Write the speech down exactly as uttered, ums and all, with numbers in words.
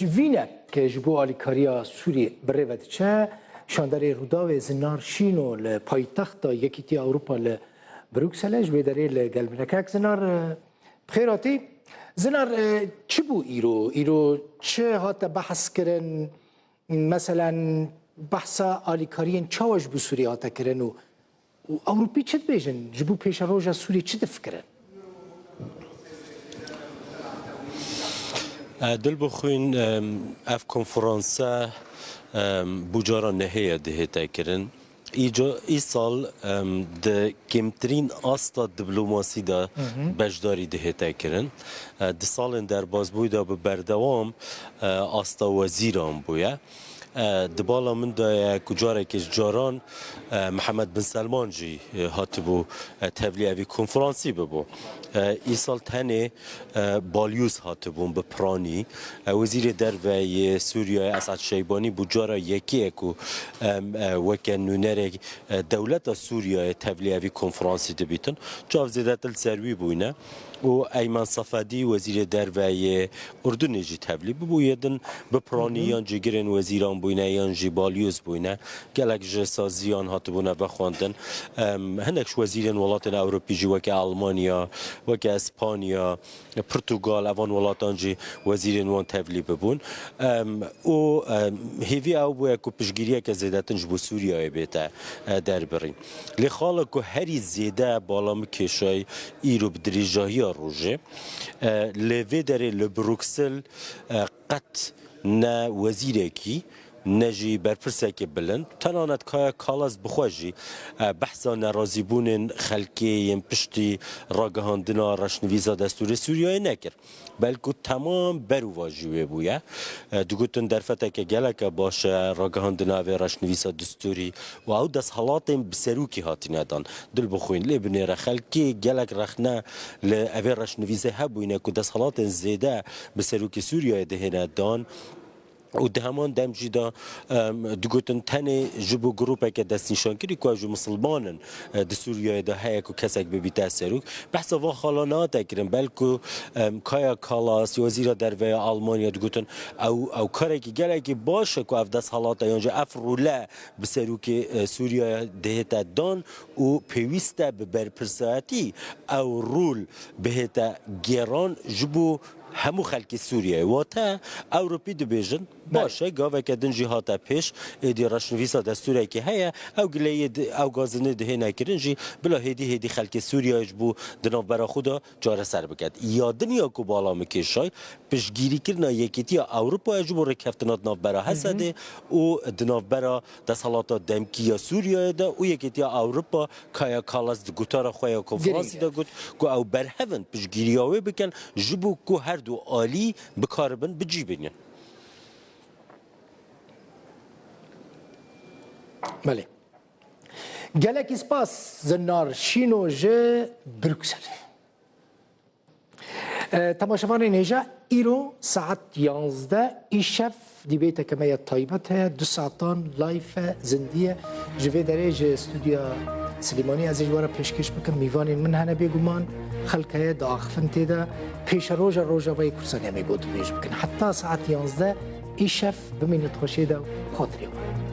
Ji vî ne ke ji bo alîkariya Sûriyê bi rê ve diçe, şanderê Rûdawê Zinar Şîno li paytexta Yekîtiya Ewropa li Brukselê ji wê derê li gel min e. Kek Zinar, e, bi xêr hatî. Zinar, e, çi bû îro? Îro çi hate behs kirin? Meselen, behsa alîkariyên çawa ji bo Sûriyê hate kirin û, û Ewropî çi dibêjin? Ji bo pêşeroja Sûriyê çi difikirin? E, Dilbixwîn, em, ev konferanse, em, bû cara nehê ye dihête kirin. Îca-, îsal, em, di kêmtirîn asta diplomasî de beşdarî dihête kirin. E, di salên derbasbûyî de bi berdewam, e, asta wezîran bûye. E, di bala min de ye ku carekê ji caran, e, Mihemed bin Selman jî, e, hatibû, e, tevlî evî konferansî bibû. E, îsal tenê, e, balyûz hatibûn bi piranî. E, Wezîrê Derve yê Sûriyeyê Esad Şeybanî bû cara yekê ye ku, em, e, weke nûnerê, e, dewleta Sûriyeyê tevlî evî konferansî dibîtin. Çav zêdetir li ser wî bûyne. û Eymen Safadî, wezîrê derve yê Urdunê jî tevlî bibû. Yê din bi piranî yan cîgirên wezîran bûyne yan jî balyûz bûyne. Gelek ji saziyan hatibûne vexwendin. Em, hinek ji wezîrên welatên Ewropî jî weke Almanya, weke Espanya, Portugal, evan welatan jî wezîrên wan tevlî bibûn. Em, û, em, hêvî ew bûye ku piştgiriyeke zêdetin ji bo Sûriyeyê bête, e, derbirîn. Lê xala ku herî zêde bala min kêşayî îro bi dirêjahiya rojê, e, li vê derê li Bruksel, e, qet ne wezîrekî, ne jî berpirsekê bilind, tenanet Kaya Kalas bi xwe jî, e, behsa nerazîbûnên xelkê yên piştî ragihandina reşnivîsa destûrê Sûriyeyê nekir. Belku temam berûva jî wê bûye. E, digotin derfeteke geleke baş e ragihandina vê reşnivîsa distûrî û ew desthilatên bi serokî hatine dan. Dilbixwîn lê binêre xelkê gelek rexne li evê reşnivîsê hebûyne ku desthilatên zêde bi serokê Sûriyeyê dihêne dan. Û di heman dem jî de, em, digotin tenê ji bo grûpeke destnîşankirî ku ew ji misilman in, e, di Sûriyeyê de heye ku kesek bibîte serok. Behsa van xala nehate kirin, belku, em, Kaya Kalas, wezîra derve ya Almanya digotin, ew, ew karekî gelekî baş e ku ev desthilata yan jî ev rûle bi serokê, e, Sûriyeyê dihête dan û pêwîst e bi berpirsayetî ew rûl bihête gêran ji bo hemû xelkê Sûriyeyê. Wate Ewropî dibêjin, Belê. Baş e, gaveke din jî hate pêş, êdî reşnivîsa destûrekê heye, ew gileyê di-, ew gazinê dihêne kirin jî, bila hêdî hêdî xelkê Sûriyeyê ji bo di navbera xwe de çareser biket. Ya din ya ku bala min kêşay, piştgirîkirina Yekîtiya Ewropayê ji bo rêkeftina di navbera Hesedê û di navbera desthilata demkî ya Sûriyeyê de û Yekîtiya Ewropa Kaya Kalas di gotara xwe ya konferansî de got ku ew berhev in piştgiriya wê bikin ji bo ku her du alî bikaribin bi cî bînin. Belê. Gelekî spas Zinar Şîno ji Brukselê. E, temaşevanên hêja, îro saet yanzdeh îşev dîbêteke me ya taybet heye, du saetan live e, zindî ye. Ji vê derê ji stûdyoya Silêmaniyê ez ê ji we re pêşkêş bikim. Mîvanên min hene bêguman, xelk heye diaxifin tê de. Pêşeroja Rojavayê Kurdistanê em ê gotûbêj bikin. Heta saet yanzdeh îşev bimînit xweşiyê de û xatirê we.